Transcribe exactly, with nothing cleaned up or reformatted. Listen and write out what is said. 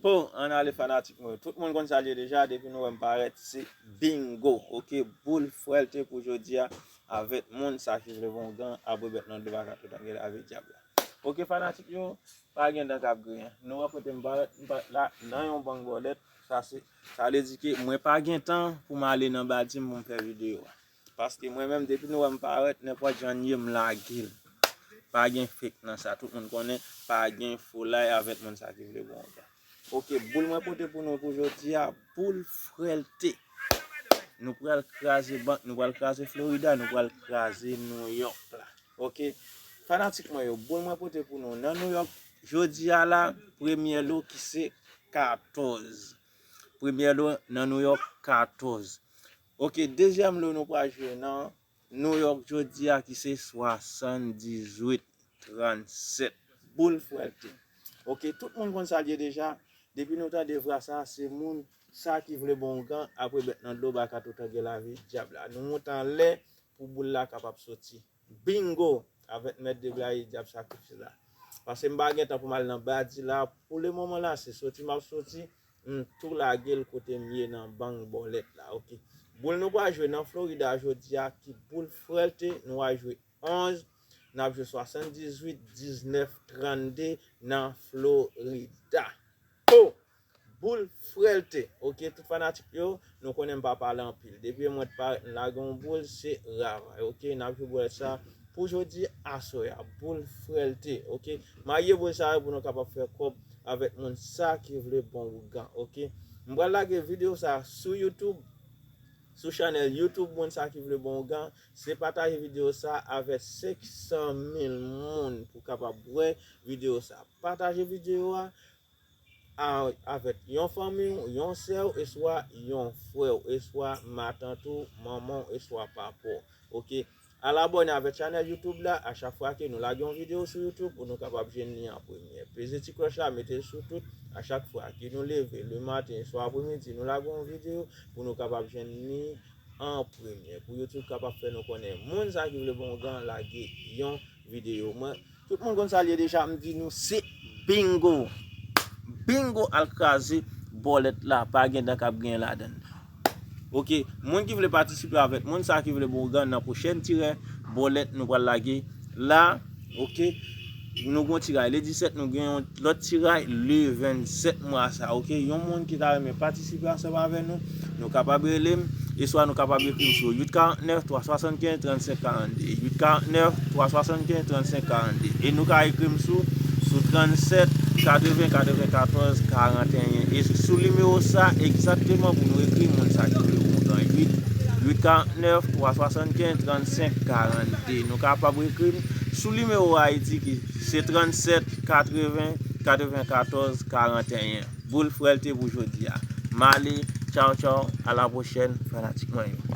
Bon, ann ale fanatik mwen. Tout moun konn sa l ye deja, depi nou wè m parèt, se bingo. Oke, boul frèlte pou jodi a avèk moun sa ki vle bon gan, apre bèt nan do baka tout angle avèk dyab la. Oke, fanatik yo, pa gen dan k ap griyen. Nou wè kote m parèt, m parèt la nan yon bang bòlèt. Sa se, sa vle di ke mwen pa gen tan pou m ale nan Badim pou m fè videyo a. Paske mwen menm, depi nou wè m parèt, nenpòt jan n ye, m lage l. Pa gen fake nan sa. Tout moun konnen, pa gen foulay avèk moun sa ki vle bon gan. Oke, boul mwen pote pou nou pou jodi a, boul frèlte. Nou pral kraze bank, nou pral kraze Florida, nou pral kraze New York la. Oke, fanatik mwen yo, boul mwen pote pou nou nan New York, jodi a la, premyè lo ki se katòz. Premyè lo nan New York, katòz. Oke, dezyèm lo nou pral jwe nan New York jodi a ki se swasanndizuit trannsèt. Boul frèlte. Oke, tout moun konn sa l ye deja. Depi nou tande vwa sa, se moun sa ki vle bon gan, apre bèt nan do baka tout angle avèk dyab la. Nou monte anlè pou boul la kapab soti. Bingo! Avèk mèt deblaye dyab sakrifye la. Paske m pa gen tan pou m al nan badi la. Pou le moman la, se soti m ap soti. M tou lage l kote m ye nan bang bòlèt la. Oke. Boul nou pral jwe nan Florida jodi a ki boul frèlte, nou a jwe onz, n ap jwe swasanndizuit diznèf trannde nan Florida. Oh! Boul frèlte. Oke, tout fanatik yo, nou konnen m pa pale anpil. Depi mwen t parèt, m lage yon boul, se ravay. Oke, n ap jwe bòlèt sa pou jodi aswè a. Boul frèlte. Oke, marye boul sa yo pou nou kapab fè kòb avèk moun sa ki vle bon ougan. Oke, m pral lage videyo sa sou YouTube, sou chanèl YouTube moun sa ki vle bon ougan. Se pataje videyo sa avèk senk san mil moun pou kapab wè videyo sa. Pataje videyo a a, avèk yon fanmi w, yon sè w, eswa yon frè w, eswa matant ou, manman w, eswa papa w. Oke. Al abòne avèk chanèl YouTube la. A chak fwa ke nou lage yon videyo sou YouTube, pou nou kapab jwenn li an premye. Peze ti klòch la, mete l sou tout. A chak fwa ke nou leve le maten, swa apremidi, nou lage yon videyo, pou nou kapab jwenn li an premye. Pou YouTube kapab fè nou konnen moun sa ki vle bon ougan lage yon videyo. Mwen, tout moun konn sa l ye deja, m di nou se bingo. Bingo al kraze bòlèt la, pa gen dan k ap gen ladan l. Oke, moun ki vle patisipe avèk moun sa ki vle bon ougan nan pwochèn tirè bòlèt nou pral lage la, oke, nou gon tiray le disèt, nou gen yon lòt tiray le vennsèt mwa sa, oke. Yon moun ki ta renmen patisipe ansanm avè nou, nou kapab rele m, eswa nou kapab ekri m sou uit karant nèf twa swasannkenz trannsenk karannde, uit karant nèf twa swasannkenz trannsenk karannde. E nou ka ekri m sou, sou trannsèt katreven katrevenkatòz karanteyen. E sou nimewo sa egzakteman pou nou ekri moun sa ki vle bon ougan, uit, uit karant nèf twa swasannkenz trannsenk karannde. Nou kapab ekri m sou nimewo Ayiti ki se trannsèt katreven katrevenkatòz karanteyen. Boul frèlte pou jodi a. M ale, tchaw tchaw, a la pwochèn, fanatik mwen yo.